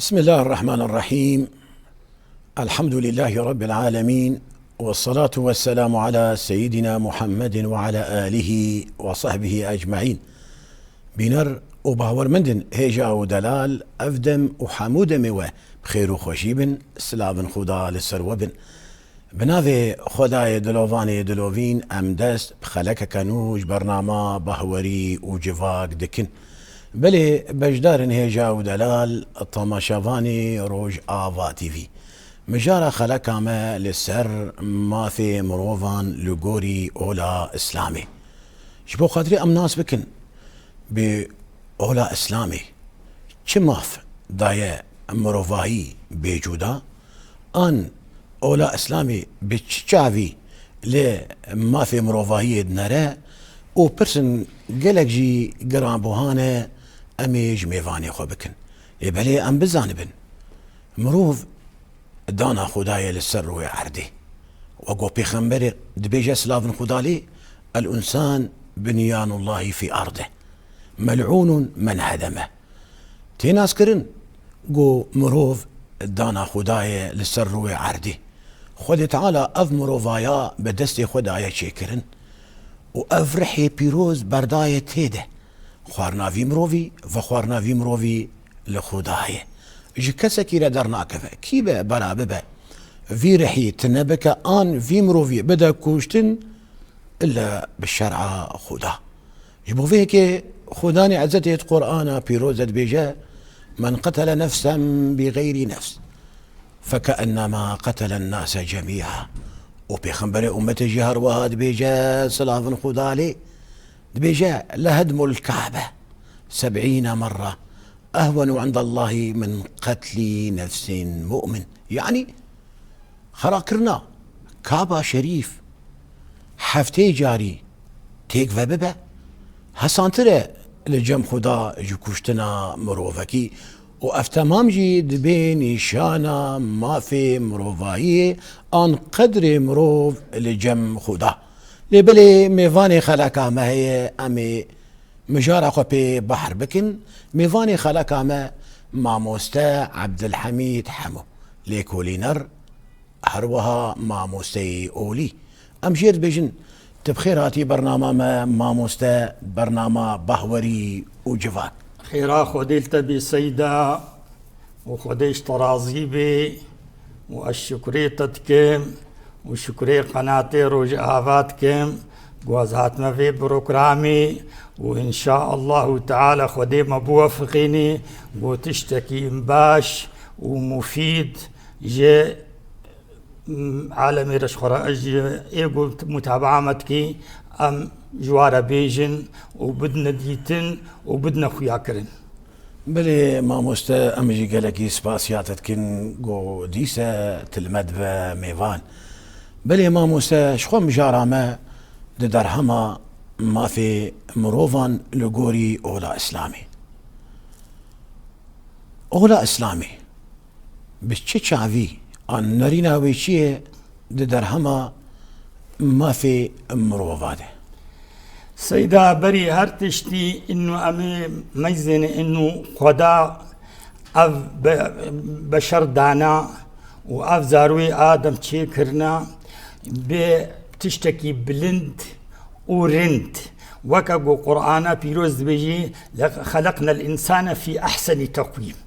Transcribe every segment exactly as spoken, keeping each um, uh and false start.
بسم الله الرحمن الرحيم. الحمد لله رب العالمين. والصلاة والسلام على سيدنا محمد وعلى آله وصحبه أجمعين. Bîner û bawermendin hêja û delal, ev dem û hemû demê we bi xêr û xweşî bin, silavin Xuda li ser we bin. Bi navê Xwedayê dilovanê dilovîn em dest bi xelekeke nû ji bernama Bahwerî û Civak dikin. Belê beşdarên hêja û delal, temaşevanê Rojava T V. Mijara xeleka me li ser mafê mirovan li gorî ola Îslamê. Ji bo xatirê em nas bikin, bi ola Îslamê çi maf daye mirovahî bêcuda? An ola Îslamê bi çi çavî li mafê mirovahiyê dinere? Û pirsin gelek jî giranbuha ne, em ê ji mêvanê xwe bikin. Lê belê em bizanibin, mirov dana Xwedayê li ser rûyê erdê. Wek ku Pêxemberê dibêje, silavin Xweda lê, "El-insan binyanullahi fî ardih. Mel'ûnun men hedeme." Tê naskirin ku mirov dana Xwedayê li ser rûyê erdê. Xwedê Teala ev mirovaya bi destê xwe daye çêkirin û ev rihê pîroz berdaye tê de. Xwarina vî mirovî, vexwarina vî mirovî li Xwedayê. Ji kesekî re dernakeve. Kî be bela bibe, vî rihî tine bike an vî mirovî bide kuştin, illa bi şer'a Xweda. Ji bo vê yekê Xwedanê Ezzetê di Qur'ana Pîroz de dibêje, "Men qetele nefsen bi xeyrî nefs, fekeennema qetelen nase cemî'a." Û Pêxemberê ummetê jî her wiha dibêje, silavin Xweda lê, dibêje, "Lehedmul Ka'be seb'îne merre ehwenu indallahi min qetlî nefsin mu'min." Yanî, xerakirina Kaba Şerîf heftê carî têk ve bibe, hesantir e li cem Xuda ji kuştina mirovekî û ev temam jî dibe nîşana mafê mirovahiyê an qedrê mirov li cem Xuda. Lê belê mêvanê xeleka me heye, em ê mijara xwe pê bahr bikin. Mêvanê xeleka me mamoste Ebdilhemîd Hemo, lêkolîner, her wiha mamosteyê olî. Em jê dibêjin, tu bi xêr hatî bernama me, mamoste, bernama Bahwerî û Civak. Xêra Xwedê li te bî Seyda û Xwedê ji te razî bê û ez şukrê te dikim û şukrê qenatê Rojava dikim ku ez hatime vê programê û înşaallahu teala Xwedê me biwefiqînî ku tiştekî baş û mufîd ji alemê re ji xwe re, ez ji ê ku mutabaa me dikî, em ji wa re bêjin û bidine dîtin û bidine xuyakirin. Belê mamoste, em jî gelekî spasiya te dikin ku dîse tu li me dibe mêvan. Belê mamoste, ji xwe mijara me di derhema mafê mirovan li gorî ola Îslamê. Ola Îslamê bi çi çavî an nerîna wê çi ye di derhema mafê mirova de? Seyda, berî her tiştî, inu em ê meyzêne, inu Xweda ev be-, beşer dana û ev zarûyê Adem çêkirina bi tiştekî bilind û rind. Weke ku Qur'ana Pîroz dibêjî, "Xeleqnel însane fî ehsenî teqwîm."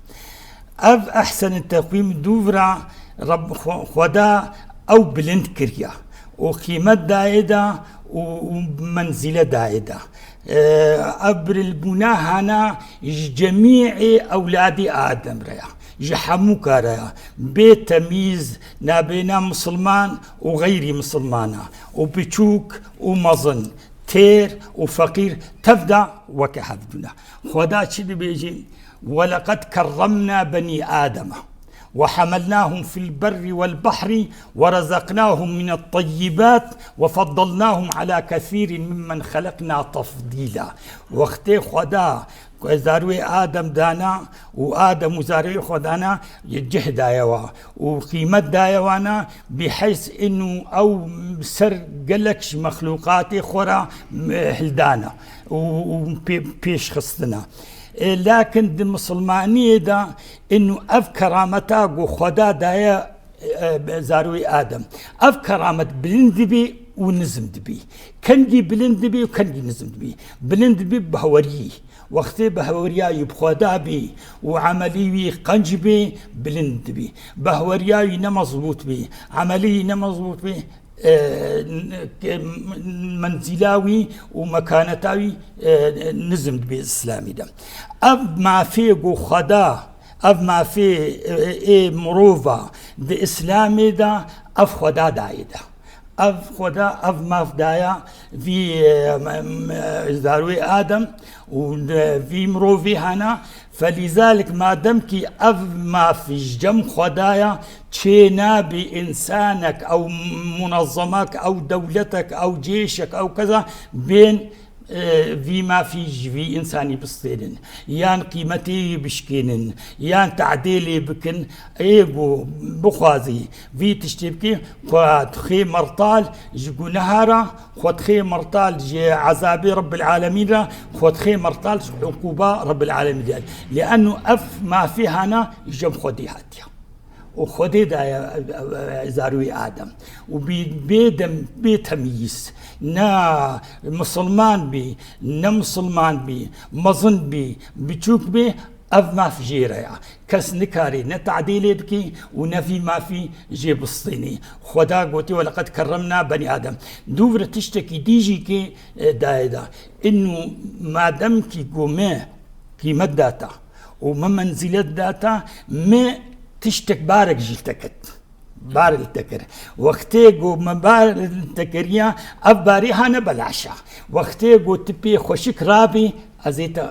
Ev ehsenî teqwîm dûvra Reb-, Xwe-, Xweda ew bilind kiriya û qîmet dayê da û, û menzîle dayê da. Ev birilbûna hana ji cemîê ewladî Adem re ya, ji hemû kare ya, bê temîz, nabêna misilman û xeyrî misilmana û biçûk û mezin, têr û feqîr tev de weke hev bûne. Xweda çi dibêje? "Welaqad kerremna benî Ademe ve hamelnahum fil berri wel bahri ve rezeknahum minet teyyibat ve feddalnahum ala kesîrin mimmen xeleqna tefdîla." Wextê Xweda zarwê Adem dana û Adem û zarwê xwe dana, cih daye wa û qîmet daye wana, biheyth inu ew ser gelek ji mexlûqatê xwe re, e, hildana û, û pê-, pêş xistina. E, lakin di misilmaniyê de inu ev kerameta ku Xweda daye, e, zarwê Adem. Ev keramet bilind dibî û nizm dibî. Kengî bilind dibî û kengî nizm dibî. Bilind dibî bi heweriyî. Wextê bi heweriya wî bi Xweda bî û emelî wî qenc bî, bilind dibî. Bi heweriya wî ne mezbût bî, emelî wî ne mezbût bî, e, n-, ke-, menzîla wî û mekaneta wî, e, nizm dibî Îslamî de. Ev mafê ku Xweda, ev mafê, e, ê mirova di Îslamê de ev Xweda dayê de. Ev Xweda, ev maf daya vî, e, m-, m-, zarwê Adem û, e, vî mirovî hana. Felîzalik madem kî ev maf ji cem Xwedaya, çê nabî însanek, ew munezzemek, ew dewletek, ew cêşek, ew keza bên, e, vî mafî ji vî însanî bistênin, yan qîmetê wî bişkênin, yan tadêlê bikin, ê ku bixwazî vî tiştê bikî, xwe dixê mertal ji guneha re, xwe dixê mertal ji ezabê Rebbil Alemîn re, xwe dixê mertal ji uquba Rebbil Alemîn re. Lîenno ev mafê hana ji cem Xwedê hatiye. û Xwedê daye, e, e, e, zarûyê Adem. Û bî-, bê dem-, bê temyîz. Ne misilman bî, ne misilman bî, mezin bî, biçûk bî, ev maf jê re ya. Kes nikarî ne tadîlê bikî û ne vî mafî jê bistînî. Xweda gotî, "Weleqed kerremna benî Adem." Dûvre tiştekî dî jî kê, e, daye da. Inu madem kî ku me qîmet data û me menzîlet data, me tiştek barek jî li te kit. Bar li te kir. Wextê ku me bar li te kiriya, ev barê hane belaşa. Wextê ku tu pê xweşik rabî, ez ê te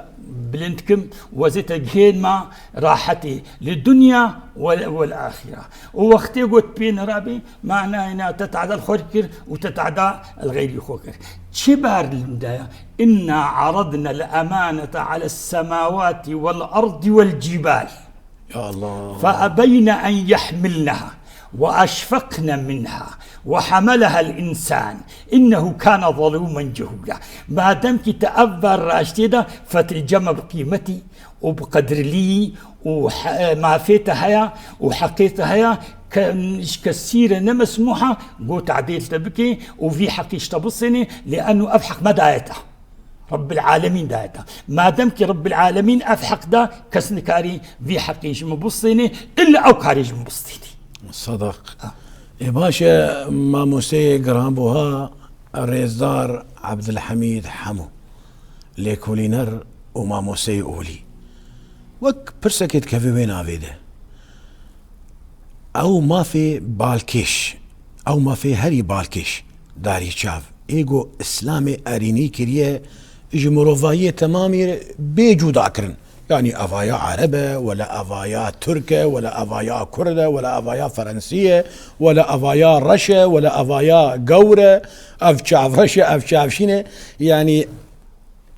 bilind kim û ez ê te gihên ma rahetê li dunya we, wel axira. Û wextê ku tu pê nerabî, manayê na te teda li xwe kir û te teda li xeyrî xwe kir. Çi bar li min de ya? "Inna aradna el-emanete ales semawati vel ardi vel cibal." Ya Allah. "Feebeyne en yehmilneha ve eşfekne minha ve hamalehel insan innehu kana zalumen cehula." Madem ki te ev bar raştê de fetil cem bi qîmetî û bi qedrilî û he-, mafê te heya û heqê te heya, ke-, ji kesî re ne mesmûha, got tadêl te bikê û vî heqî ji te bisênê, lê eno ev heq me daye te. Rabbil Alemîn daye te. Madem ki Rabbil Alemîn ev heq da, kes nikarî vî heqî ji min bistênê, illa ew karê ji min bistênê. Sadaq. Ha. Ê baş e, mamosteyê giranbuha, rêzdar Abdulhamîd Hemo, lêkolîner û mamosteyê olî. Wek pirsekê dikeve wê navê de. Ew mafê balkêş, ew mafê herî balkêş, darî çav, ê ku Îslamê erînî kiriye, ji mirovahiyê temamî bê cuda kirin. Yanî evaya Ereb e, wele evaya Tirk e, wele evaya Kurd e, wele evaya Ferensî ye, wele evaya reş e, wele evaya gewr e, ev çavreş e, ev çavşîn e. Yanî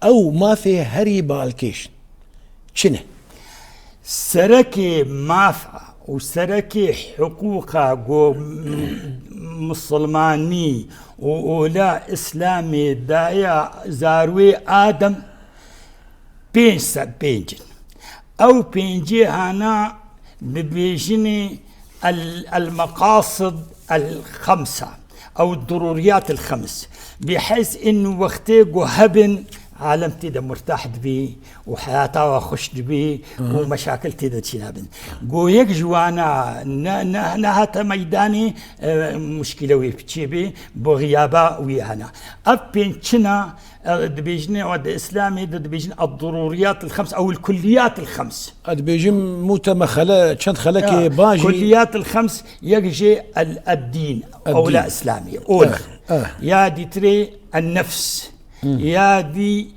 ew mafê herî balkêş çi ne? Serekê mafa û serekê hiqûqa ku m-, misilmanî û ola Îslamê daye zarwê Adem pênc sed pênc in. Ew pêncê hana dibêjinê el, el meqasid el xemsa. Ew dururiyat el xems. Biheyth in wextê ku hebin, alem tê de murtah dibî û heyata wa xweş dibî û meşakil tê de çî nabin. Go yek ji wana ne, ne, nehate meydanê, e, muşkîle wê çê bê, bi xiyaba wî hena. Ev pênc çina, e, dibêjin, e, di Îslamê de dibêjin ad-dururiyat el-xems ew el-kulliyat el-xems. Ez dibêjim mûte me xele, çend xelekê Ya, bajî. Kulliyat el-xems, yek jê el-, ed-dîn, Ed-dîn. Ewla Îslamî, ol. Eh, eh. Ya dîtirê en-nefs, ya dî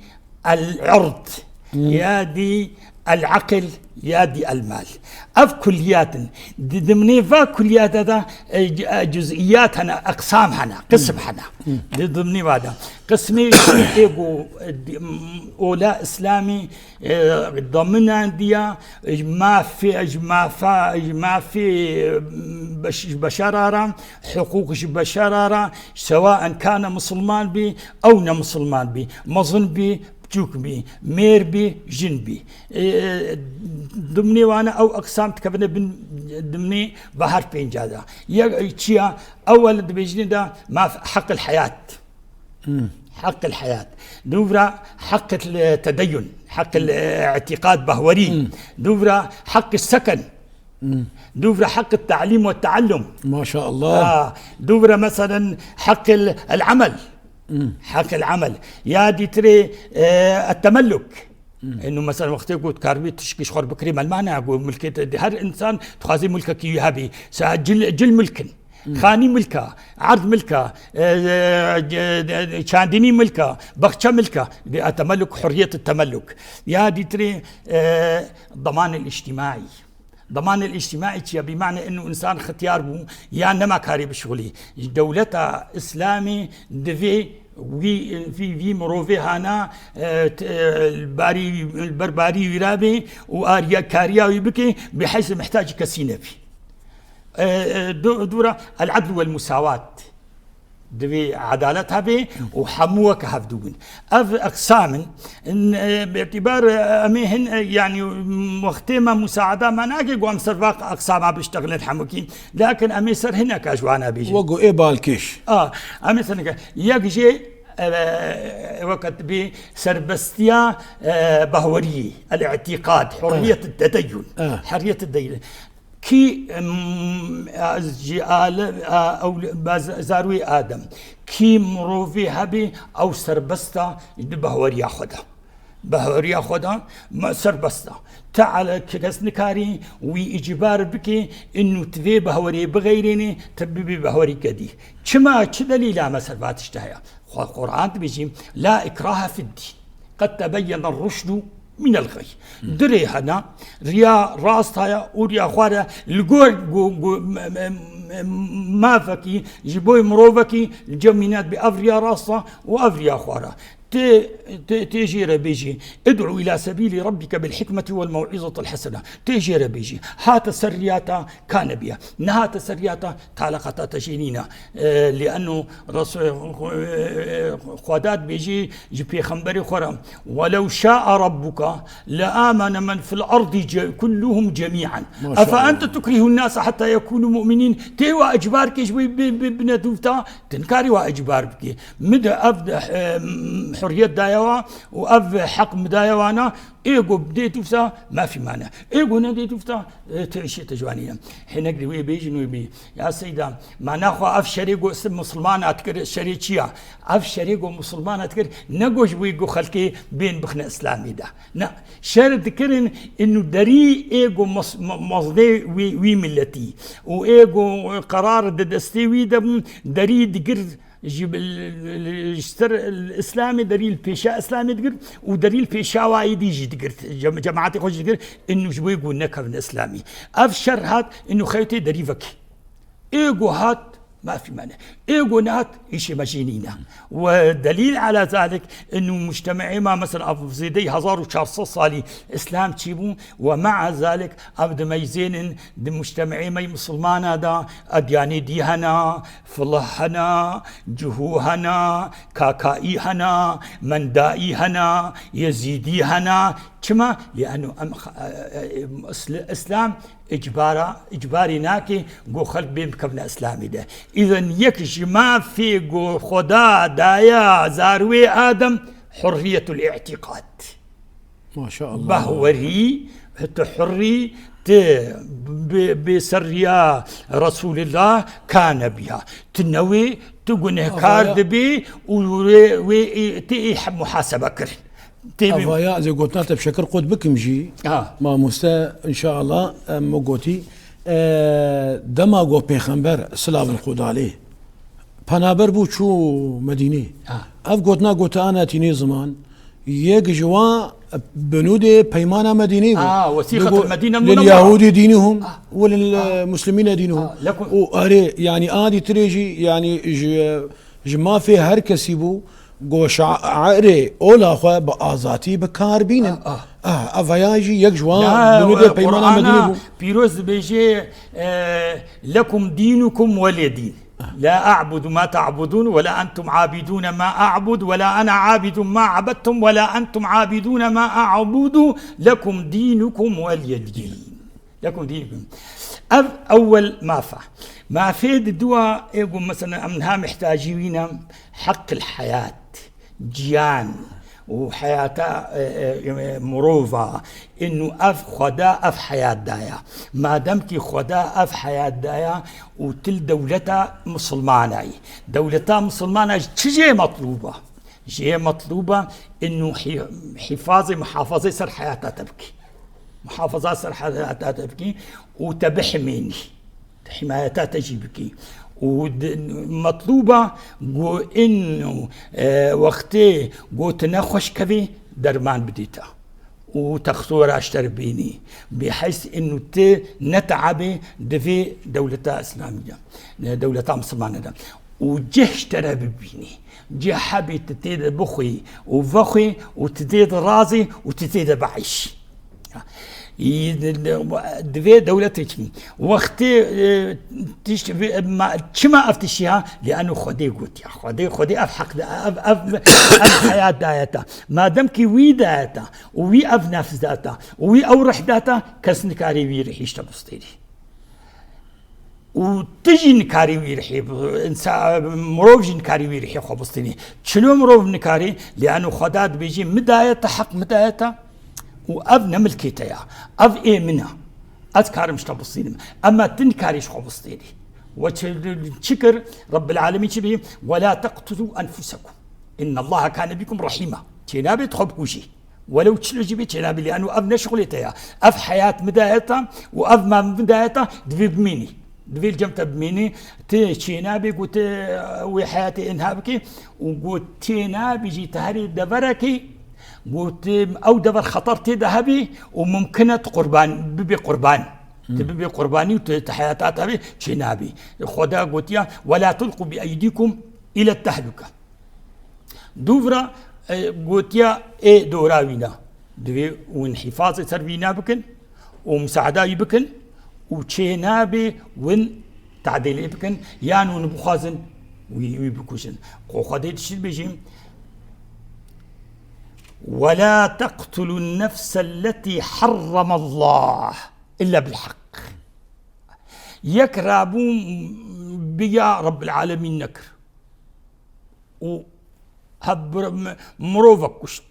el-ird, ya dî el-aqil, ya dî el-mal. Ev kulliyat in. Di dimnê va kulliyata de, e, c-, e, cuz'iyat hene, eqsam hene, qism hene. Di dimnê va de. Qismê ê ku, e, di-, m-, ola Îslamî, e, daminandiya, e, mafê, e, mafa, e, mafê, e, beş-, beşera re, huqûq ji beşera re, sewaen kane misilman bî, ew ne misilman bî, mezin bî, biçûk bî, mêr bî, jin bî. E, e, dimnê wane ew eqsam dikevine bin dimnê ve her pênca de. Yek, e, çi ya? Ewel dibêjinê de maf heqil heyat. Heqil heyat. Dûvra heqil, e, tedeyun, heqil, e, îtîqad behwerî. Dûvra heqil seken. Dûvra heqil te'lîm ve te'ellum. Maşallah. Ha, dûvra meselen heqil el-emel. Heqil emel. Ya dîtirê, e, el-temelluk. Inu meselen wextê ku dikaribî tişkî ji xwe bikirî melmana, ku milkê te, her insan dixwazî milkekî wî hebî. Sa cil, cil milkin. Xanî milka, erd milka, e, e, e, çandinî milka, baxçe milka. Di a temelluk, hurriyet temelluk. Ya dîtirê, e, daman el-îctîmaî. Daman el-îctîmaî çi ya? Bi mane inu însan xetiyar bû, ya nema karê bişixulî. Dewleta Îslamî divê wî, vî, vî mirovê hana, e, t-, e, barî, ber barî wî rabê û ariyakariya wî bike, bi heyse mihtacî kesî nebî. E, e, du-, dûra el-edl wel-musawat. Divê edalet hebe û hemû weke hevdû bin. Ev eqsam in, in, e, bi îtîbar, e, em ê hin, e, yanî, m-, wextê me musaada me nake ku em ser va eqsama biştexilin hemûkî. Lakin em ê ser hineka ji wana bêjin. Wek ku ê balkêş. A, em ê ser hineka. Yek jê, e, weke dibê serbestiya, e, bahweriyê, el-îtîqad, hurriyet tedeyun, hurriyet tedeyun. Kî, em, ji ale-, a, ew, ba-, zarûyê Adem, kî mirovê hebê, ew serbest e di bahweriya xwe de. Bahweriya xwe de me-, serbest e. Te ale-, kes nikarî wî îcbar bike, inu tu vê bahwerê bixeyrênê, tu bibî bahwerî kedî. Çima, çi delîla me ser va tişte heye? Xwe Quran dibêjî, "La ikrahe fid dîn. Qed tebeyyene ruşdu minel xey." Dirê hene, riya rast haya û riya xwar e. Li gor ku, ku, m-, m-, m-, mafekî, ji bo mirovekî, li cem mînat bî ev riya rast e û ev riya xwar e. Tê, tê, tê jê re bêjî, "Id'u ila sebîlî rabbike bil hikmeti wel mew'izetil hesene." Tê jê re bêjî, hate ser riya te, ka nebiye. Nehate ser riya te, talaqata te jê nîne. E, li'enno Resul-, e, Xweda dibêjî ji pêxemberê xwe re, "Welew şa'a rabbuke le'amene men fil ardi ce-, kulluhum cemî'en. Maşallah. Efe ente tukrihun nase hetta yekûnû mu'minîn." Tê wa ecbar kê ji wî bi-, bi-, bine dûv te, tu nikarî wa ecbar bikî. Min de ev, e, hurriyet daye wa û ev heq min daye wana, ê ku bidê dûv te, mafî mane. Ê ku nedê dûv te, e, tu îşê te ji wa nîne. Hinek di wê bêjin wê bî. Ya Seyda, ma naxwe ev şerê ku s-, misilmana dikir, şerê çi ya? Ev şerê ku misilmana dikir, ne ku ji wî ku xelkê bên bixine Îslamê de. Ne, şer dikirin inu derî ê ku mes-, me-, mezdê wî, wî miletî û ê ku qerar di destê wî de bûn, derî digir ji, ji ser Îslamê, derî li pêşa Îslamê digir û derî li pêşa wa êdî jî digir. Cem-, cemaetê xwe jî digir, inu ji wê ku nekevin Îslamê. Ev şer hat, inu xewtê derî vekî. Ê ku hat, mafî me ne. Ê ku nehat, îşê me jî nîne. We delîl ala zalik, inu mujtemeê me, mesela, ev zêdeyî hezar û çar sed salî Îslam çîbû, we mea zalik, ev dimeyzênin di mujtemeê me yê misilmana de, edyanê dî hene, filih hene, cihû hene, kakaî hene, mendaî hene, yezîdî hene. Çima? Li'enno em, e, e, Îsl-, Îslam Îcbara, îcbarî nake ku xelk bên bikevine Îslamê de. Îzen yek ji mafê ku Xweda daye zarwê Adem, hurriyetul îtîqad. Maşallah. Bahwerî, tu hurrî, tu bi, bi ser riya Resulillah ka nebiya. Tu newê, tu gunehkar Avaya- dibî û wê, wê, tu ê muhasebe kirin. Tê bî- Avaya ez ê gotina te bi şekir qut bikim jî. Ha. Mamoste, înşallah, em me gotî, e, dema got pêxember, silavên Xwedê lê, Penaber bû çû Medînê. Ha. Ev gotina gote ana tînê ziman, yek ji wan binûdê peymana Medînê bû. Ah, wesîqet Digo, el-Medîne lil mûne Yahûdî dînuhum Ah. we lil Ah. Muslimîne dînuhum. Ah, lekum. Û erê, yanî a dîtirê jî, yanî ji, ji mafê her kesî bû, go şairê ola xwe bi azatî bi kar bînin. Ah, ah. Ah, ev ya jî yek ji wan La, binûdê e, peymana Qur'ana Medînê bû. Pîroz dibêje, e, "Lekum dînukum welê dîn." La a'budu ma ta'budun, ve la entum abidun ma a'bud, ve la ana abidun ma abettum, ve la entum abidun ma a'budu, lekum dinukum veliyedin. Lekum dinukum. Ev ewwel mafa. Mafê di dua ê ku mesela em niha mihtacî wî ne, heqil heyat, ciyan û heyata, e, e, mirova, inu ev Xweda ev heyat daya. Madem ki Xweda ev heyat daya, û til dewleta misilmana yî. Dewleta misilmana ji çi jê metlûb e? Jê metlûb e inu hî-, hîfazê, muhafazê ser heyata te bikî. Muhafaza ser heyata te bikî û te bihimînî. Te himayeta te jî bikî. Û di-, metlûb e ku inu, e, wextê ku tu nexweş kevî, derman bidî te. û texsora ji te re bînî. Biheyth inu tu ne teabê di vê dewleta Îslamî de, dewleta misilmane de. Û cih ji te re bibînî. Cih hebî tu tê de bixwî û vexwî û tu tê de razî û tu tê de bieyşî. Yî di, di, di vê dewletê çi? Wextê, e, tişt vê, ma, çima ev tişt ya? Li eno Xwedê gotiya. Xwedê, Xwedê ev heq de, ev, ev, ev heyat daye te. Madem ki wî daye te, û wî ev nefs data, û wî ew rih data, kes nikarî wî rihî ji te bistêrî. Û tu jî nikarî wî rihî bi-, insa-, mirov jî nikarî wî rihî xwe bistêrî. Çilo mirov nikarî? Lê eno Xweda dibêjî, "Mi daye te, heq mi daye te, û ev ne milkê te ya. Ev ê min e. Ez karim ji te bistînim. Ema tu nikarî ji xwe bistêrî." We çi, çi kir? Rebbil Alemîn çi bî? "Ve la teqtulû enfusekum. Innallaha kane bikum rahîma." Çênabê tu xwe bikujî. Welew çilo jî bê çênabî, lê eno ev ne şixulê te ya. Ev heyat mi daye te û ev maf mi daye te, divê bimînî. Divê li cem te bimînî. Tu çênabê ku tu wê heyatê inha bikî û ku tênabî jî tu herî deverekî, ku tu ew dever xeter tê de hebî û mumkin e tu qurban, bibê qurban. Tu Hmm. bibê qurbanî û tu, tu heyata te bê çênabî. Xweda gotiya, "Ve la tulqu bi eydikum ile tehluke." Dûvra, e, gotiya ê dora wîna. Divê win hîfazê ser wîna bikin û misaada wî bikin û çê nabê win tadêlê bikin, yan win bixwazin wî, wî bikujin. Xwe Xwedê dişî dibêjî, "Ve la teqtulun nefselleti harramallah illa bil hak." Yek rabû biya Rabbil Alemîn nekir. û heb-, mi-, mirovek kuşt.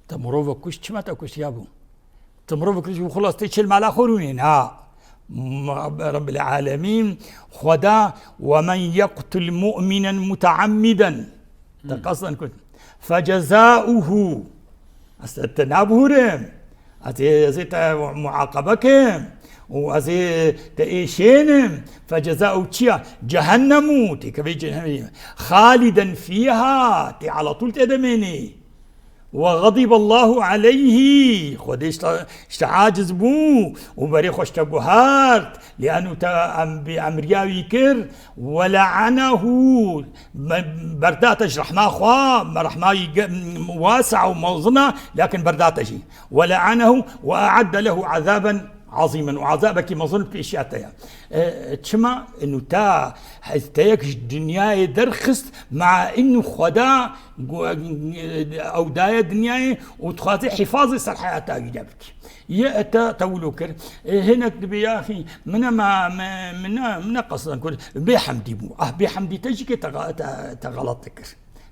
Te mirovek kuşt, çima te kuşt ya bû? Te mirovek kuşt û xulas tê çêl mala xwe rûnê? Na. M-, Rebbil Alemîn, Xweda, "Ve men yeqtul mu'minen muteammiden." Te Hmm. qasden kuşt. "Fecezauhu." Ez te, te nabihûrim. Ez ê, ez ê te muaqebe kim û ez ê te êşênim. Fecezau çi ya? Cehennemû, têkevê cehennemê. Xaliden fîha, tê alatûl tê de mênî. Ve xadiballahu aleyhî, Xwedê ji te, ji te aciz bû û berê xwe ji te guhart. Lê eno te em, bêemriya wî kir. Ve le'anehu, me, berdate ji rehma xwe, me rehma wî ge-, wasa û mezin e, lakin berdate jî. Ve le'anehu ve e'edde lehu azaben azîmen, û azabekî mezin pêşiya te ye. E, çima? Inu te, te yek ji dinyayê derxist, ma inu Xweda gu-, ew daye dinyayê û dixwaze hîfazê ser heyata wî de bike. Ye te, te wilo kir. E, hinek dibê, "Yaxî, min e ma, me, min e, min e qesden kir." Bêhemdî bû. Ah, bêhemdî te jî ke te ga-, te, te xelet kir.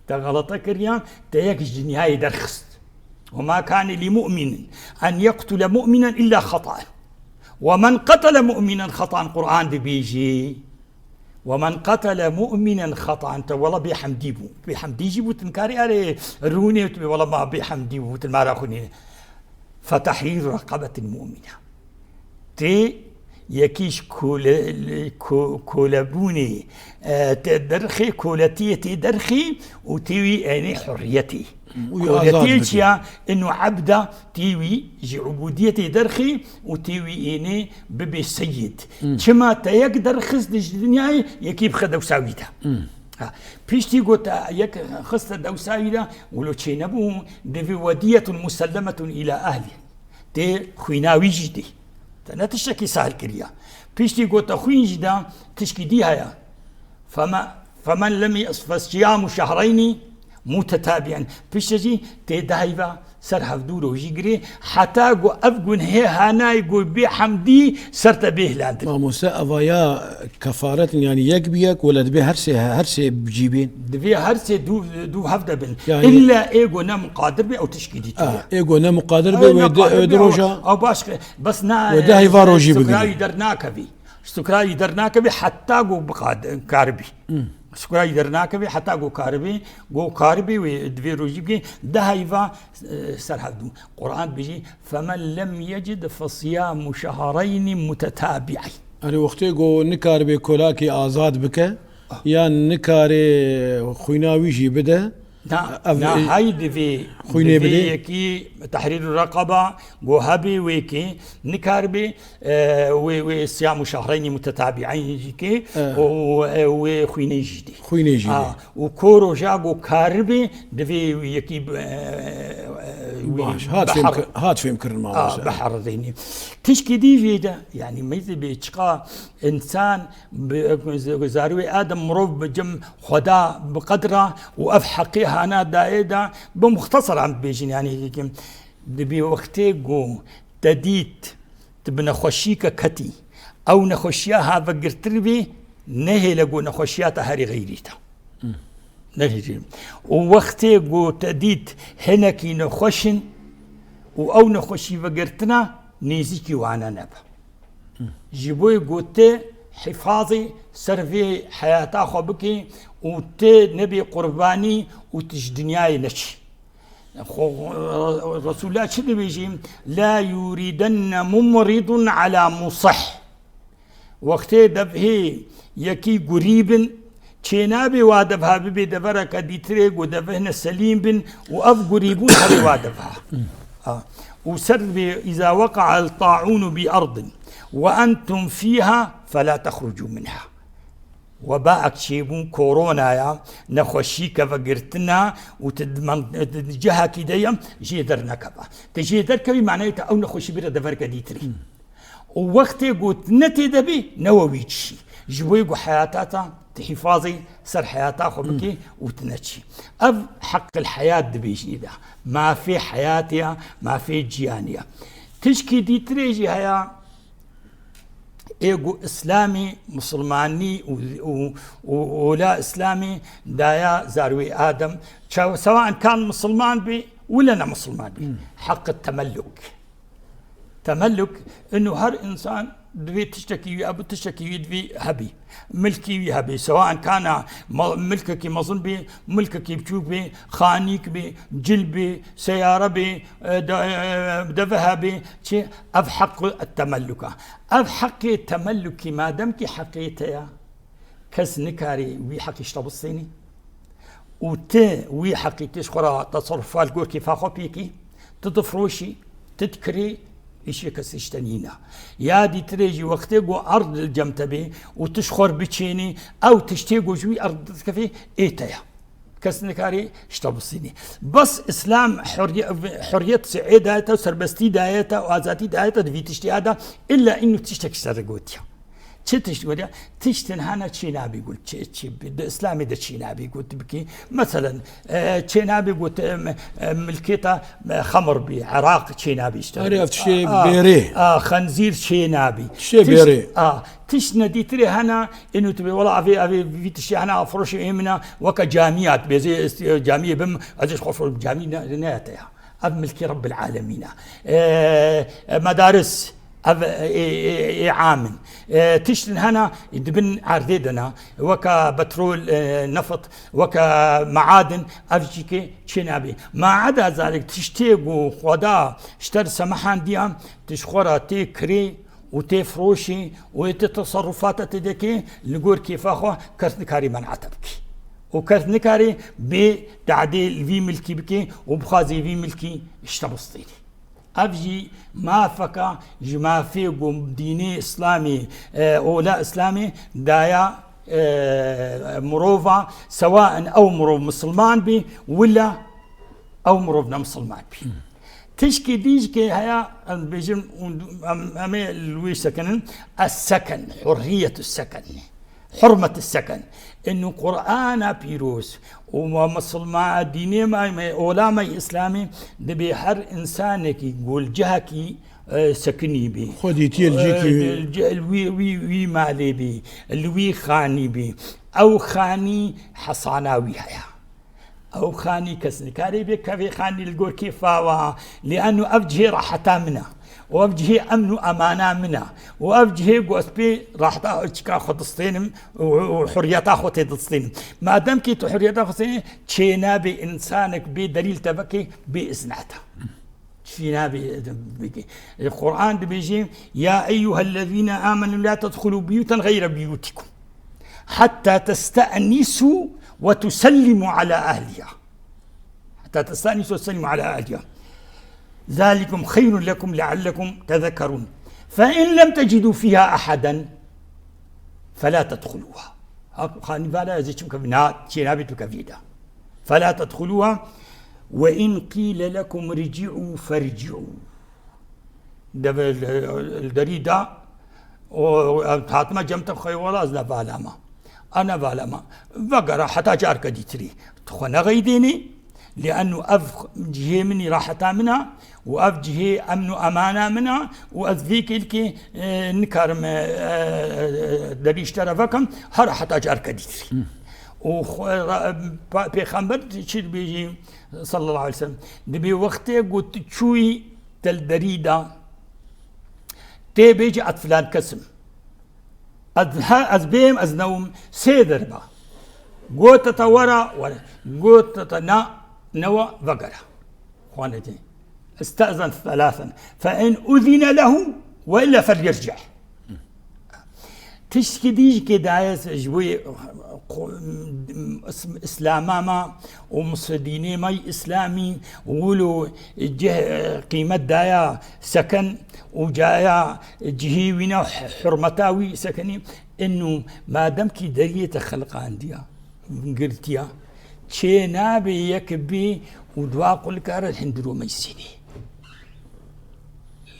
Te xelete kir ya, te yek ji dinyayê derxist. "Ve ma kane li mu'minin en yeqtule mu'minen illa xataen. Ve men qetele mu'minen xataen." Qur'an dibêjî. "Ve men qetele mu'minen xataen." Te wela bêhemdî bû. Bêhemdî jî bû, tu nikarî erê rûnê tu bê wela ma bêhemdî bû, tu mara xwe nîne. "Fetehriru reqabetin mu'mine." Tê Yekî ji kole-, ko-, kolebûnê, e, te derxê, koletiyê tê derxê û tê wî enê hurriyetê. Û azad Koletiyê bike. Çiya? Inu ebda tê wî ji ubudiyetê derxê û tê wî ênê bibê seyid. Çima te yek derxist di ji dinyayê, yekî bixe dewsa wî de. Ha, piştî got te yek xiste dewsa wî de, wilo çênebû, divê wediyetun musellemetun ila ehli. Tê xwîna wî jî dê. Te ne tiştekî sahil kiriya. Piştî got te xwîn jî da, tişkî dî heye. Feme-, femen lem yas-, fesiyamu şehreyni mutetabi'en. Pişte jî tê deheyva ser hevdû rojî girê. Heta ku ev gunhê hanayê ku bê hemdî ser te bê hilandin. Mamoste, eva ya kefaretin, yani yek bi yek, wele dibê her sê, her sê bi cî bên? Divê her sê dû, dû hev de bin. Yani İlla ê ku ne muqadir be, ew tişkî dî tê. Ah, ê ku ne muqadir be, Ew wê ne di, qadir wê be, di ew, roja ew baş, bes na, wê di heyva rojî bigire. Sukrayî dernakevî. Sukrayî dernakevî heta ku biqad-, karibî. Sukrayî dernakevî heta ku karibî. Ku karibî wê divê rojî bigire. Di heyva, e, ser hevdû. Quran dibêjî, "Femen lem yecid fesiyamu şehreyni mutetabi'eyn." Erê, wextê ku nikaribê kolakê azad bike, yan nikarê xwîna wî jî bide, Na, ev, na, e, hay divê, xwînê divê bidê. Yekî tehrîr reqaba, ku hebê wêkê, nikaribê, e, wê, wê siyam û şehreynî mutetabî'eyn jî kê, E. û, e, wê xwînê jî dê. Xwînê jî A, dê. Û ko roja ku karibê, divê wî yekî, e, e, wî Baş, hat fêm bihar-, kir-, hat fêm kirin, a, mamoste. Biheredênî. Tişkî dî jê de, yanî meyzê bê çiqa însan bi, zarûyê Adem mirov bi cem Xweda bi qedra û ev heqê hana dayê de, bi muxteseran bibêjin, yanî, dibî wextê ku te dît, tu bi nexweşîke ketî, ew nexweşiya ha vegirtir bî, nehêle ku nexweşiya te herî xeyrî te. Nehêle. Û wextê ku te dît hinekî nexweş in û ew nexweşî vegirtina nêzîkî wane nebe. Ji bo ku tu hifazî ser vê heyata xwe bikî û tu nebî qurbanî û tu ji dinyayê neçî. Xwe, Resulullah çi dibêjî? "La yuridenne mumridun ala musih." Wextê devhê yekî gurî bin, çênabê wa devha bibê devereke dîtirê ku devihne selîm bin û ev gurîbûn herê wa devha. Ha. Û ser bê, "Îza weqa'el ta'ûnu bi erdin ve entum fîha felâ tehrucû minha." Webaek çêbûn, koronaya, nexweşî kevegirtina û tu di men-, di cihekî de ye, jê dernekeve. Tu jê derkevî, manayê te ew nexweşî bire deverke dîtirî. Û wextê ku tu ne tê de bî, newe wî çî. Ji bo ku heyata te, tu hîfazî ser heyata xwe bikî û tu neçî. Ev heqil heyat dibêjî de. Mafê heyatê ya, mafê ciyanê ya. Tişkî dîtirê jî heya, ê ku Îslamî, Misilmanî û, û, û ola Îslamî daya zarwê Adem, çaw-, sewa kan Misilman bî, wile ne Misilman bî. Heqi temelluk. Temelluk, inu her însan divê tiştekî wî, ebu tiştekî wî divê hebî. Milkî wî hebî. Sewa kana ma-, milkekî mezin bî, milkekî biçûk bî, xanîk bî, cil bî, seyare bî, e, de-, e, deve hebî, çi? Ev hequ temelluka. Ev heqê temellukî, madem ki heqê te ya, kes nikarî wî heqî ji te bistênî. Û ti wî heqî ti ji xwe re teserrufa li gor kêfa xwe pêkî, ti difroşî, ti dikirî, îşê kesî ji te nîne. Ya dîtirê jî wextê ku erd li cem te bê û ti ji xwe re biçênî, ew tiştê ku ji wî erd dikevê, ê te ye. Kes nikarî ji te bistînî. Bes Îslam hurriye-, hurriyet si'ê daye te, serbestî daye te, azadî daye te, di vî tiştî ya de, illa inu tiştek ji te re gotiye. Çi tişt gotiye? Tiştin hene çênabî got, çi, çi, di Îslamê de çênabî got bikî. Meselen, e, çênabî got, e, e, milkê te, e, xemir bî, eraq çênabî işte. Erê, ev tiştê A, a, bêrê. A, xenzîr çênabî. Tiştê Tişt, bêrê. A, tişt nedîtirê hene, inu tu bê, wela, evê, evê, vî tiştê hene, a, firoşê ê min e, weke camiyat, bêzê est-, camiyê bim, ez ê ji xwe firoşim, camî ne, ne te ya. Ev milkê Rebbil Alemîn e. E, e, medaris, ev, e, ê, ê, ê am in. E, tiştin hene, di bin erdê de ne, weke petrol, e, nefit, weke meadin, ev jî kê çênabî. Ma eda zalik tiştê ku Xweda ji te re semihandiya, tu ji xwe re tê kirê û tê firoşê û ê ti teserrufata tê deke, li gor kêfa xwe kes nikarî men'ata bikî. Û kes nikarî bê tadê li vî milkî bikê û bixwazê vî milkî ji te bistênî. Ev jî mafeka ji mafê ku dînê Îslamê, e, ola Îslamê daya, e, mirova, sewaen ew mirov misilman bî, wila ew mirov ne misilman bî. Tişkî dî jî ke heya, em dibêjin, em, em ê li wê sekinin, es-seken, hurriyetu seken. Hurmet seken. Inu Qur'ana pîroz û ma misilma dînê me, me, ola me Îslamê dibê her insanekî golcihekî, e, sekinî bî. Xwedîtiyê li cihekî E, li ce-, li wî, wî, wî malê bî, li wî xanî bî. Ew xanî hesana wî heye. Ew xanî kes nikarê bê kevê xanî li gor kêfa wa, lê eno ev cihê raheta min e. Û ev cihê emn û emana min e. Û ev cihê ku ez pê raheta çika xwe distênim û, û huriyeta xwe tê distênim. Madem kî tu huriyeta xwe distênî, çê nabe însanek bê delîl te veke, bê îzna te. Çi nabe bike. E, Qur'an dibêje, "Ya eyyuhellezîne amenu la tedxulû buyûten xeyre buyûtikum. Hatta teste'nisû ve tusellimû ala ehliha." Hatta teste'nisû ve tusellimû ala ehliha. Zalikum xeyrun lekum leallekum tezekkerûn. Fe in lem tecidû fîha ehaden felâ tedxulûha. Ha, xanî vala ez ê çim kevî, na, çê nabî tu kevî de. Felâ tedxulûha ve in qîle lekum rici'û ferci'û. Deve, e, derî da, o, e, hatime cem te xwe wala ez nevalama. A nevalama. Vegera heta carke dîtirî. Tu xwe nexeydênî, lê eno ev cihê min î raheta min a, û ev cihê emn û emana min a, û ez vê kêlkê, e, nikarim, e, e, derî ji te re vekim, her heta carke dîtirî. Û xwe, e, pa-, pêxember çi dibêjî, sallallahu aleyhi ve sellem, dibê wextê ku tu çûyî te li derî da, tê bêjî ez filan kes im. Ez, he, ez bêm, ez newim, sê derba. Gote te were, were. Gote te na, newe, vegere. Xwanetê. Iste'zen thelâthen. Fe in uzine lehu ve illa felyerci'. Tiştkî dî jî kê daye ji wê, is-, Îslama me û mis-, dînê me yî Îslamî wilo cih, qîmet daya seken û caya cihê wî ne hurmeta wî sekenî. Inu madem kî deriyê te xelqandiya, girtiya, çê nabe yek bî û dua qulkare hindiro meyzînî.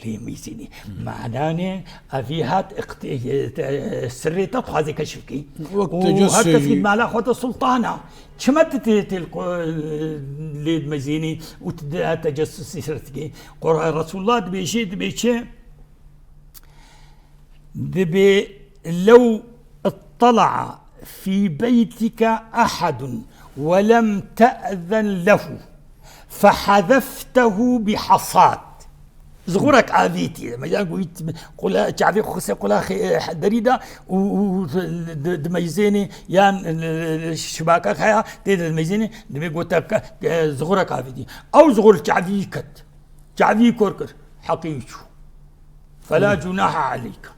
Lê meyzînî. Manane, evî hat iqti-, e, te-, sirrê te dixwazê keşf kî. Wek Û her kes kî mala xwe de sultana. Çima tu tê, tê li qo-, lê meyzînî û tu de tecessûsî ser dikî? Qur-, Resulullah dibêjê, dibê çi? Dibê, "Lew ittala'a fî beytike ehadun ve lem te'zen lehu fehezeftehu bi hasat." Zixurek avîtî. Mesela ku qula, çavê xwe xise qula xê-, derî de û, û, û di, dimeyzênê yan, e, şibakek heye, tê de dimeyzênê, dibê gote ke, e, zixurek avîtî. Ew zixur çavî ket. Çavî kor kir. Heqî çû. Fela cunaha aleyke.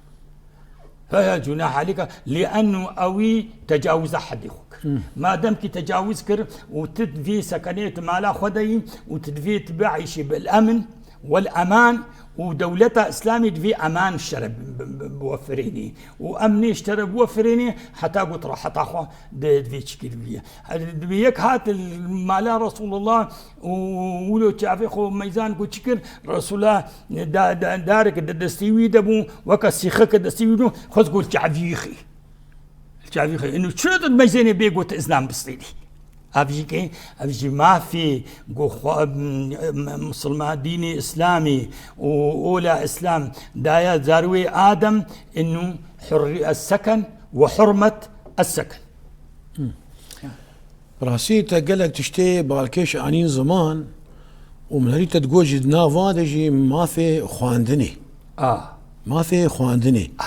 Fela cunaha aleyke. Lê eno ewî tecawuza hedê xwe kir. Madem ki tecawuz kir û tu divê sekenê tu mala xwe de yî û tu divê tu bieyşî bil emn wel eman û dewleta Îslamê divê eman ji te re bi, bi, bi, biwefirênê û emnê ji te re biwefirênê heta ku tu raheta xwe di, divê çi kir bîye. Divê yek hat li mala Resulullah û wilo çavê xwe meyzan ku çi kir, Resûla da-, da-, darek di destê wî de bû, weke sîxeke destê wî bû, xwest ku li çavî wî xî. Li çavî xî. Ino çira tu meyzênê bê got iznan bistênî. Ev jî ke, ev jî mafê ku xwe, m-, m-, misilman dînê Îslamê û ola Îslam daya zarwê Adem, ino hurri es-seken ve hurmet es-seken. Rastî te gelek tiştê balkêş anîn ziman û min herî te digot jî di nav van de jî mafê xwendinê. A. Mafê xwendinê. A.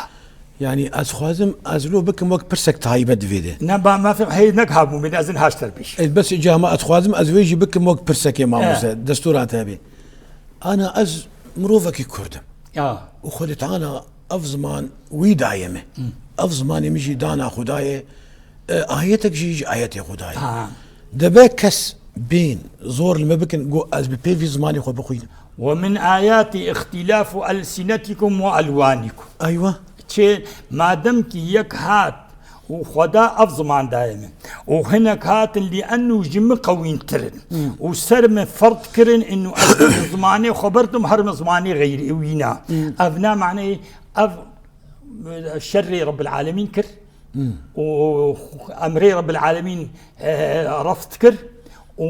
Yanî ez xwazim ez lo bikim wek pirsek taybet di vê de. Ne, ba mafê heyî nek habû min ez in haşter bîş. E, bes ca ma ez xwazim ez vê jî bikim wek pirsekê mamoste. E. Destûra te bê. Ana ez mirovekî Kurd im. A. Û Xwedê Teala Ev ziman wî dayê min. Ev zimanê min jî dana Xwedayê, e, ayetek jî ji ayetê Xwedayê. Ha. Debe kes bên zor li me bikin, go ez bi pê vî zimanê xwe bixwînim. ومن آياته اختلاف ألسنتكم وألوانكم. Eywa. Çê, madem ki yek hat û Xweda ev ziman daye min û hinek hatin lî enû ji min qewîntir in û ser min ferd kirin enû ez bi zimanê xwe berdim her min zimanê xeyrî wîna. Ev ne maneyê ev şerê Rebbil Alemîn kir û emrê Rebbil Alemîn, e, reft kir û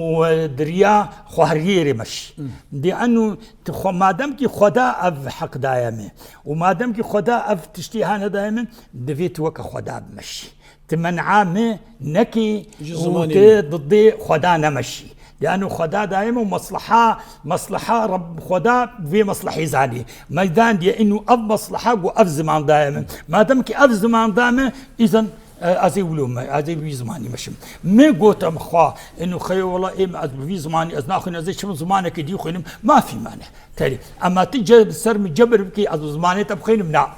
diriya xwehriyê rê meşî. Dê enû tu xwe, madem ki Xweda ev heq daye min û madem ki Xweda ev tiştî hane daye min, divê tu weke Xweda bimeşî. Ti men'a min nekî û ti didê Xweda nemeşî. Lîanû Xweda daîm û mesleha, mesleha Reb Xweda vê meslehê zanî. Meydan diye înû ev mesleha go ev ziman daîm. Madem ki ev ziman daîm, îzen, e, ez ê wilo me, ez ê vî zimanî meşim. Me gotem xwe, înû xeyo wela êm ez bi vî zimanî ez naxwînim, ez ê çim zimanekê dî xwînim, mafî mane. Terî. Ema ti ce-, ser min cebir bikî, ez bi zimanê te bixwînim, na.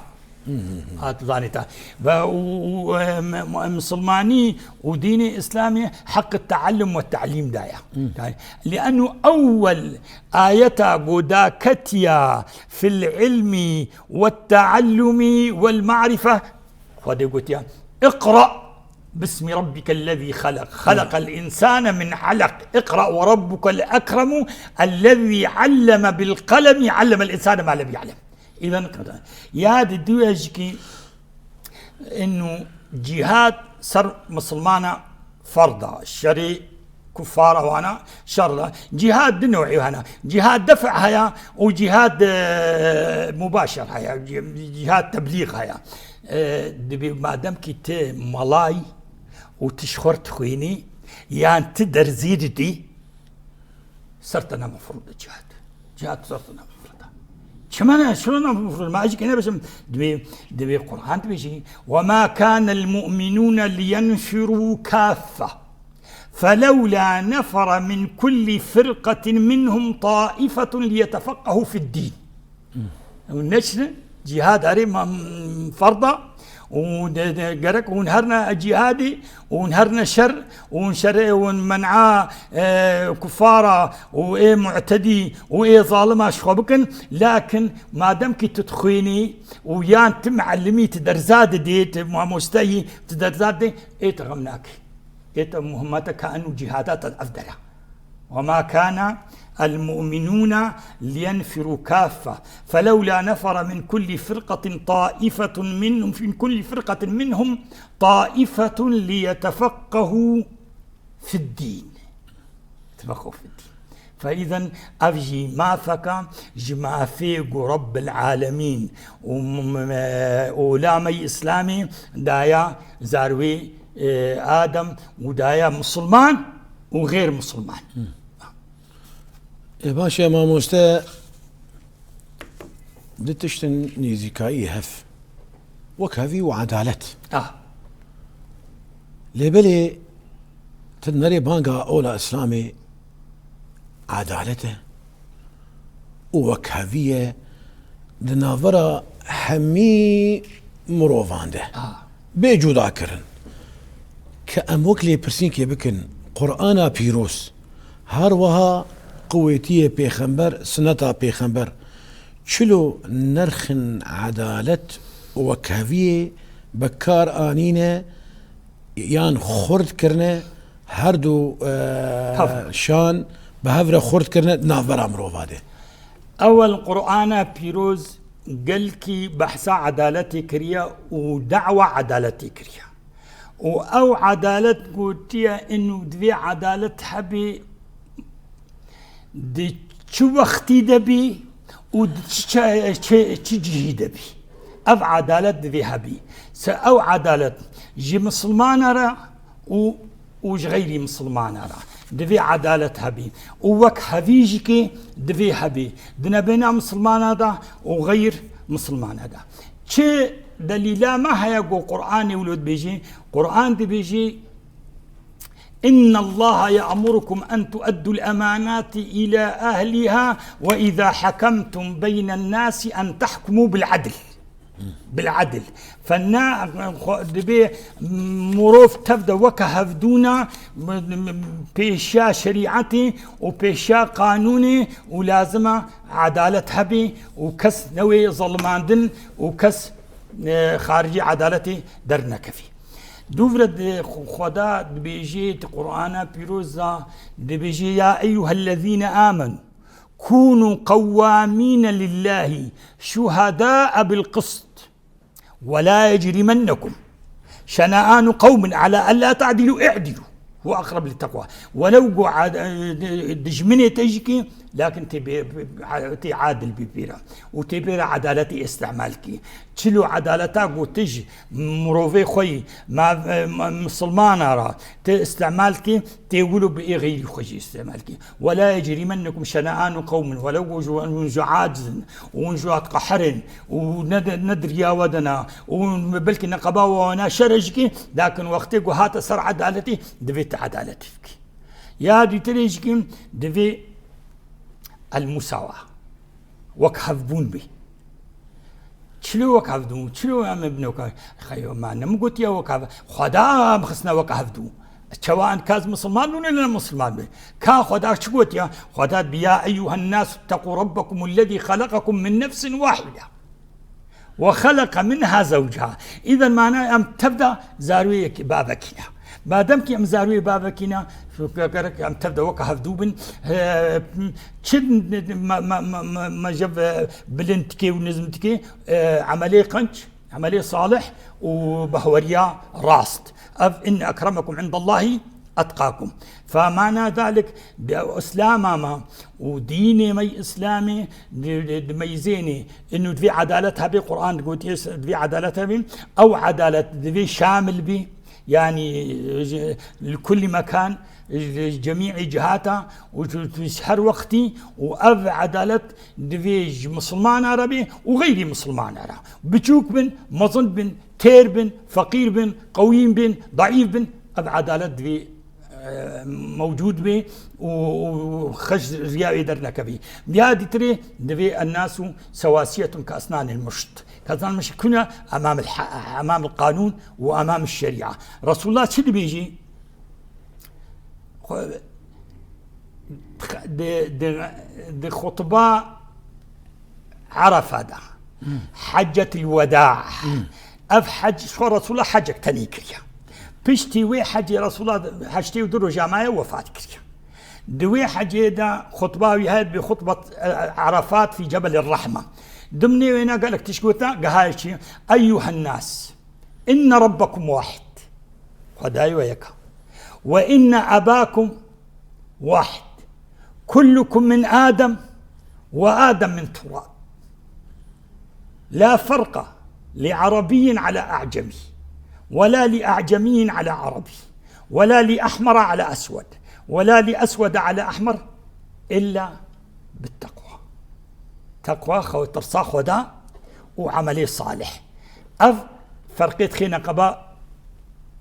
Hat zanîta. Ve û, û, e, m-, m-, misilmanî û dînê îslamî heq teallum ve te'lîm daye. Yani, li'ennu ewwel ayeta goda ketiya fil ilmi ve teallumi vel ma'rife. Xwedê gotiya, "Iqra bismi rabbikellezî xelaq. Xelaqel insane min alaq. Iqra ve rabbukel ekremu. Ellezî alleme bil kalemi. Allemel insane ma lem ya'lem." Îdan ya di dû jikî înû cîhad ser misilmana ferda, şerê kufara wana şerda. Cîhad di new'î hene. Cîhad def' heye û cîhad, e, mubaşer heye, cî-, cîhad teblîg heye. E, dibê madem ki ti malay û ti ji xwe dixwînî, yan ti derzî didî, ser te nemefirû de cihad. Cihad ser te nemefirû de. Çima ne? Şuna nemefirû. Ma ecî kene beşim. Divê, divê Qur'an dibêjî, "Ve ma kâne'l mu'minûne liyenfirû kâffe. Felewlâ nefere min kulli firqatin minhum taifetun liyetefekkehû fi'd-dîn." Hûn neçine, cîhad erê ma-, ferda, û de, de, gerek hûn herne cîhadê, û hûn herne şer, û hûn şerê, û hûn men'a, e, kufara, û ê mu'tedî, û ê zalima ji xwe bikin, lakin madem ki tu dixwînî, û yan tu me'ellimî, tu derza didê, tu mamosteyî, tu derza didê, ê tu xem nakî. Ê te muhimmete ka enû cîhada te ev dera. "Ve ma kâne'l mu'minûne liyenfirû kâffe. Felewlâ nefere min kullî firqatin taifetun minhum, min kullî firqatin minhum taifetun liyetefekkehû fi'd-dîn." Tefekkehû fi'd-dîn. Fe îzen ev jî mafeka ji mafê ku Rebbil Alemîn û m-, m-, e, olamey Îslamê daya zarwê, e, Adem û daya misilman û xêr misilman. Ê baş e mamoste, du tiştin nêzîkayî hev. Wek hevî û edalet. Ah. Lê belê tu nerê banga ola Îslamê edalet e û wekhevî ye di navbera hemî mirovan de. Ah. Bê cudakirin. Ke em wek lêpirsînkê bikin, Qur'ana pîroz, her wiha qûwetiyê pêxember, sineta pêxember, çilo nerxin edalet û wekheviyê bi kar anîne yan xurt kirine, her du, e, Tabii. şan bi hev re xurt kirine di navbera mirova de. Ewel Qur'ana pîroz gelkî behsa edaletê kiriye û da'wa edaletê kiriye. Û ew edalet gotiye, inu divê edalet hebê di çi wextî de bî û di çi ça-, çi, çi cihî de bî. Ev edalet divê hebî. Se ew edalet ji misilmana re û, û ji xeyrî misilmana re divê edalet hebî. Û wek hevî jî kê divê hebî. Di nebêna misilmana de û xeyr misilmana de. Çi delîla me heye ku Qur'anê wilo dibêjî? Qur'an dibêjî, "Innallaha ya'murukum en tu'addul emanati ila ahliha ve iza hakemtum beynen nasi en tahkumu bil adl." Bil edl. Fena, xwe, dibê mirov tev de weke hevdûna, pêşiya şerîetê û pêşiya qanûnê û lazim e edalet hebê û kes newê zelimandin û kes, e, xaricî edaletê dernekevî. Dûvre di xwe-, Xweda dibêjê di Qur'ana pîroz de, dibêjê, "Ya eyyuhellezîne amenu, kûnû qewwamîne lillâhi şuhedâe bil qist." Wela yecrîmennekum şena'anu qewmin ala ellâ te'dilû i'dilû huve aqreb litteqwa. Welew ku ad-, dijminê te jî kî, lakin tê bê, tê adil bî pê re. Û tê pê re edaletê îstimal kî. Çilo edaleta ku tij mirovê xwe yî, ma, ma, misilmana re tê îstimal kî, tê wilo bi ê xeyrî xwe jî îstimal kî. Wela yecrîmennekum şena'anu qewmin, welew ku ji wan, hûn ji aciz in, û hûn ji wan qehir in, û ne de, ne di riya we de ne, û belkî neqeba we ne şer e jî kî, lakin wextê ku hate ser edaletî, divê tu edaletî bikî. Ya dîtirê jî kî divê el musawa, wek hevbûn bî. Çilo wek hevdû, çilo em ê binoka? Xeyo, me ne min gotiye wek hev-, Xweda em xistine wek hevdû. Çawa em ka ez misilman bûne ne misilman bî? Ka Xweda çi gotiye? Xweda bi, "Ya eyyuhen nas, itteqû rabbekum ellezî xeleqekum min nefsin wahide. Ve xeleqe minha zewceha." Îden mana em tev de zarûyê bavekî ne. Madem ki em zarûyê bavekî ne, gerek em tev de weke hevdû bin. He, çi me, me, me, me, me jev, e, bilind dike û nizm dike, e, emelê qenc, emelê salih û bahweriya rast. Ev, "Inne ekremekum indallahî etqakum." Fe mana zalik, di Îslama me û dînê me Îslamê di, di, dimeyzênê, inu divê edalet hebê, Qur'an digotiye divê edalet hebê, ew edalet divê şamil bî, yanî, ji, li kulli mekan, ji cemî'î cihata û ji, ji her wextî û ev edalet divê ji misilmana re bê û xeyrî misilmana re. Biçûk bin, mezin bin, têr bin, feqîr bin, qewîn bin, daîf bin, ev edalet divê, e, mewcûd bê û, û xeş riya wê dernekevî. Ya dîtirê divê ennasu sewasiyetun ke esnanil muşt. Ke esnanil muşt kune emamil ha-, emamil qanûn û emamil şerîa. Resulullah çi dibêjî? Xwe-, di, di, di xutba Erefa de, Heccetil Weda, ev hec, ji xwe Resulullah hecek tenê kiriye. Piştî wê hecê Resulullah heştê û du roja maye wefat kiriye. Di wê hecê de xutba wî heye, bi xutbet, e, Erefat fî Cebelî Rehma. Dimnê wêne gelek tişt gote, gihaye çi? Eyyuhen nas, inne rabbekum wahid. Xwedayê we yek e. Ve inne ebakum wahid. Kullukum min Adem ve Adem min turab. La ferqa li Arabiyyin ala A'cemi. Ve la li A'cemiyyin ala Arabi. Ve la li ahmara ala eswed. Ve la li esweda ala ahmar. Illa bit teqwa. Teqwa, xew-, tirsa Xweda û emelê salih. Ev ferqê dixê neqeba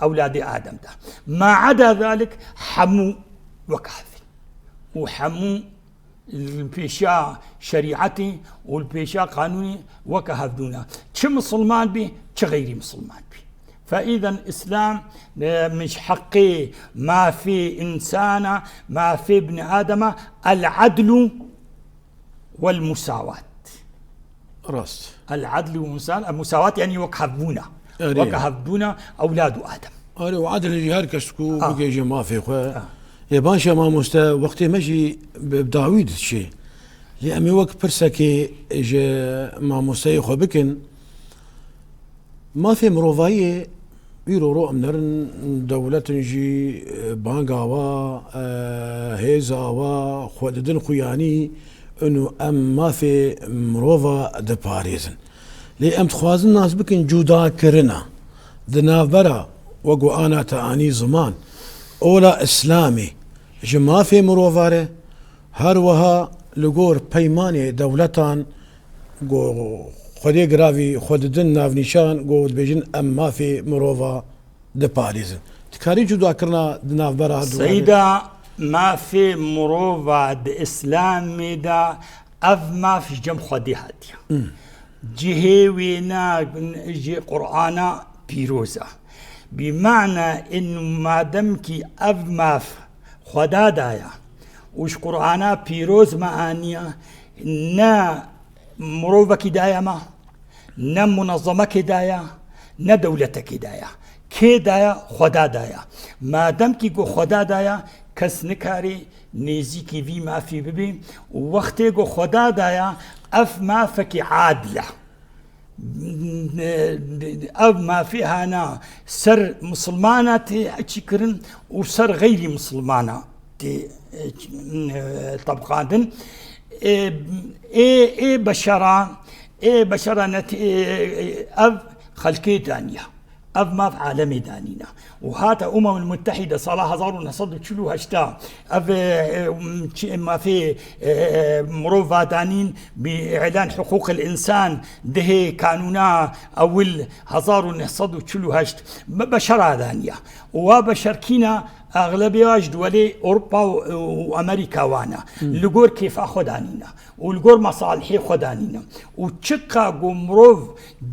ewladê Adem de. Ma eda zalik hemû wek hev in. Û hemû li pêşiya şerîetê û li pêşiya qanûnê weke hevdû ne. Çi misilman bî, çi xeyrî misilman bî. Fe îden Îslam, e, min ji heqê mafê însana, mafê binî Adema, el edlu Wel musawat. Rast. El adl û musal-, musawat, yani wek hevbûna. Erê. Wek hevbûna ewlad û Adem. Erê, û adil jî her kes ku Ah. bigihêje mafê xwe. Ah. Ê, baş e mamoste, wextê me jî bi, bi dawî diçe. Lê em ê wek pirsekê ji mamosteyê xwe bikin. Mafê mirovayê îro ro em nerin, dewletin jî, e, banga wa, e, hêza wa, xwe didin xuyanî, û em mafê mirova diparêzin. Lê em dixwazin nas bikin cudakirina di navbera, wek ku ana te anî ziman, ola Îslamê ji mafê mirova re, her wiha li gor peymanê dewletan, Go Xwedê giravî xwe didin navnîşan, go dibêjin, "Em mafê mirova diparêzin." Dikarî cudakirina di navbera du Seyda, mafê mirova di Îslamê de ev maf ji cem Xwedê hatiye. Hmm. Cihê wêna ji Qur'ana pîroz e. Bi mana in madem kî ev maf Xweda daya û ji Qur'ana pîroz me aniya, ne mirovekî daya me, ne munezemekê daya, ne dewletekê daya. Kê daya? Xweda daya. Madem kî ku Xweda daya, kes nikarê nêzîkî vî mafî bibî û wextê ku Xweda daya, ev mafekî adil e. Ev mafê hana ser misilmana tê çîkirin û ser xeyrî misilmana tê, e, tebqandin. Ê, ê, ê beşera, ê beşera net-, ê, ev xelkê daniya. Ev maf alemê danîne. Û hate Umemul Muttehîde sala hezar û neh sed û çil û heşt a, ev, e, e, çi-, mafê, e, e, mirov va danîn bi îlan huqûqil însan dihê kanûna ewil hezar û neh sed û çil û heşt be-, beşera daniya. Û wa beşer kîna? Exlebê wa ji duwelê Ewropa û, û Amerîka wane. Li gor kêfa xwe danîne. û li gor mesalihê xwe danîne. Û çiqa ku mirov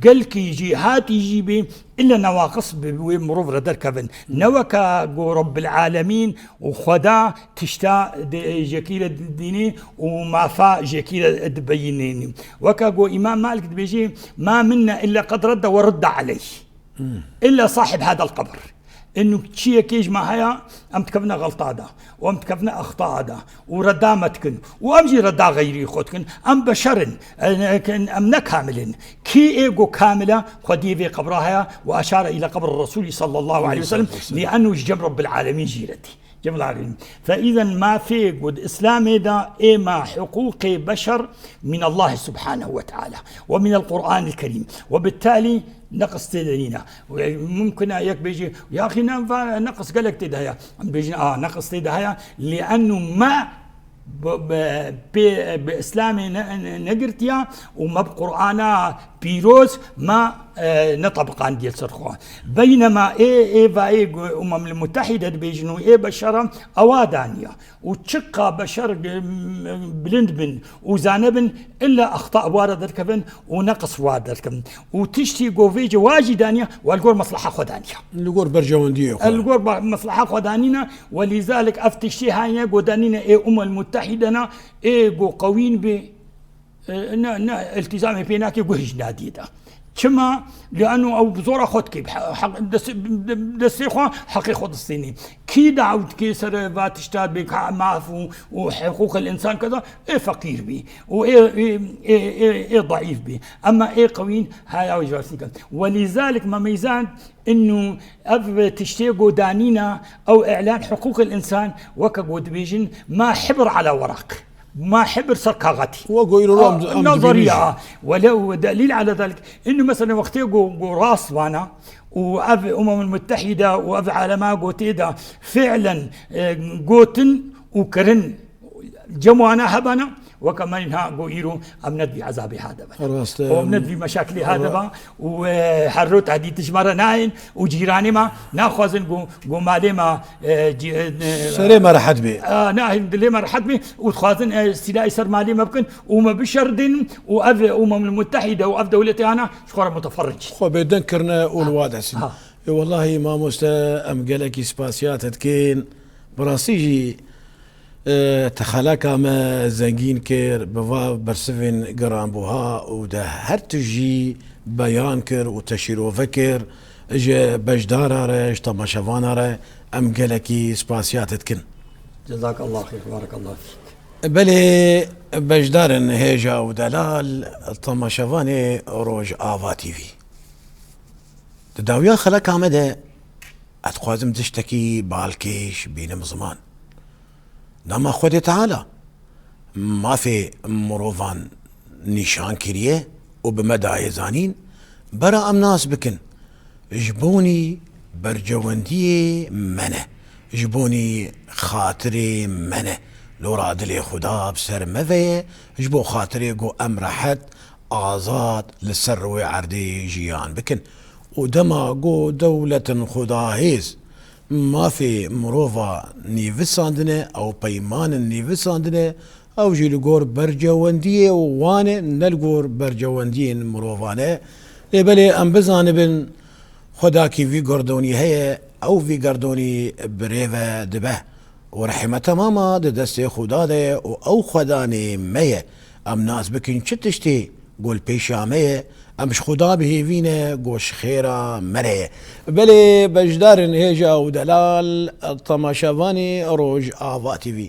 gelkî jî hatî jî bê, ille newaqis bi wê mirov re derkevin. Ne weka ku Rebbil Alemîn û Xweda tişta di-, jekî re dînê û mafa jekî re dibeyînê. Weka ku Îmam Malik dibêjê, "Ma minna illa qad redde ve redde aleyh." Illa sahib hadal qabr. Inu çiyekê ji me heye, em dikevine xelta de û em dikevine exta de û reda me dikin û em jî reda xeyrî xwe dikin. Em beşer in, em ne kamil in. Kî ê ku kamil e, xwediyê vê qebra heye û eşare île qebr Resûlî sallallahu aleyhi ve sellem, lîennu ji cem Rebbil Alemîn jî re tî. Cem Alemîn. Fe îzen mafê ku di Îslamê de ê ma huqûqê beşer min Allah subhanehu ve teala ve min el Qur'anil Kerîm ve bittalî neqis tê de nîne. Mumkin e yek bêjî, "Ya xî ne, va neqis gelek tê de heye." Em bêjin, "A, neqis tê de heye, lîennu me bi, bi, pê, bi Îslamê ne, ne, negirtiya û me bi Qur'ana pîroz me, e, netebiqandiye li ser xwe." Beynema ê, ê va ê gu-, Umemul Muttehîde dibêjin û ê beşera ewa daniya. Û çiqa beşer, e, bilind bin û zane bin, illa exta wa re derkevin û neqis wa derkevin. Û tiştî ku vê cewajî daniye, wa li gor mesleha xwe daniye. Li gor berjewendiyê xwe. Li gor ba-, mesleha xwe danîne, welîzalik ev tiştê hane ku danîne ê Umemul Muttehîde ne, ê ku qewîn bê, e, ne, ne, îltîzamê pê nake, guh jî nadî de. Çima? Lîanû ew bi zora xwe dikê, he-, heq-, dest-, destê xwe, heqê xwe distînî. Kî daw dikê ser va tişta bê ka maf û, û hiqûqil însan keza, ê feqîr bî û ê, ê, ê, ê, ê daîf bî. Ema ê qewîn haya wî ji ber sî kin. Welîzalik me meyzand, înû ev tiştê ku danîna, ew îlan hiqûqil însan, weke ku dibêjin, ma hibr ala weraq. Ma hibr ser kaxetî. Wek ku îro em, em dibînin jî. Welew delîl ala zalik. Înû mesela wextê ku, ku rast vana û ev Umemul Muttehîde û ev alema ku tê de fiilen, e, gotin û kirin cem wana hebana, weke me niha ku îro em nedibî ezabê ha de bene. Rast e. Û em nedibî meşakilê ha de ba û, e, her roj tehdît ji me re nayên û cîranê me naxwazin ku, ku malê me, e, cî-, e, serê me rehet bê. A, nahên dilê me rehet bê û dixwazin, e, sîlahê ser malê me bikin û me bişerdin û ev Umemul Muttehîde û ev dewletê ana ji xwe re muteferric. Xwe bêdeng kirine û li wa desîn. Ha. Ê, wellahî mamoste, em gelekî spasiya te dikin. Bi rastî jî, e, te xeleka me zengîn kir, bi va bersivên giranbuha û de her tu jî beyan kir û te şîrove kir. Ji beşdara re, ji temaşevana re em gelekî spasiya te dikin. Cezakallah xêr, barakallah fîk. Belê beşdarin hêja û delal, temaşevanê Rojava T V. Di dawiya xeleka me de ez dixwazim tiştekî balkêş bînim ziman. Dema Xwedê Teala mafê mirovan nîşan kiriye û bi me daye zanîn, bera em nas bikin, ji bonî bercewendiyê me ne, ji bonî xatirê me ne. Lora dilê Xuda bi ser me ve ye, ji bo xatirê ku em rehet, azad li ser rûyê erdê jiyan bikin. Û dema ku dewletin xudahêz mafê mirova nîvisandine, ew peymanin nîvisandine, Ew jî li gor bercewendiyê wan e, ne li gor bercewendiyên mirovan e. Lê belê em bizanibin, Xwedakî vî gordonî heye, ew vî gordonî bi rê ve dibe. Û rehîme temama di destê Xuda de ye û ew Xwedanê me ye. Em nas bikin çi tiştê ku li pêşa me ye, em ji Xuda bi hêvî ne ku ji xêra me re ye. Belê beşdarên hêja û delal, temaşevanê Rojava T V.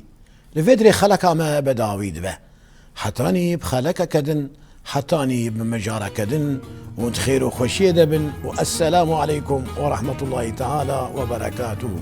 Li vê dirê xeleka me bi dawî dibe. Hetanî bi xelekeke din, hetanî bi mijareke din, hûn di xêr û xweşiyê de bin û esselamu aleykum we rehmetullahî teala we berekatuh.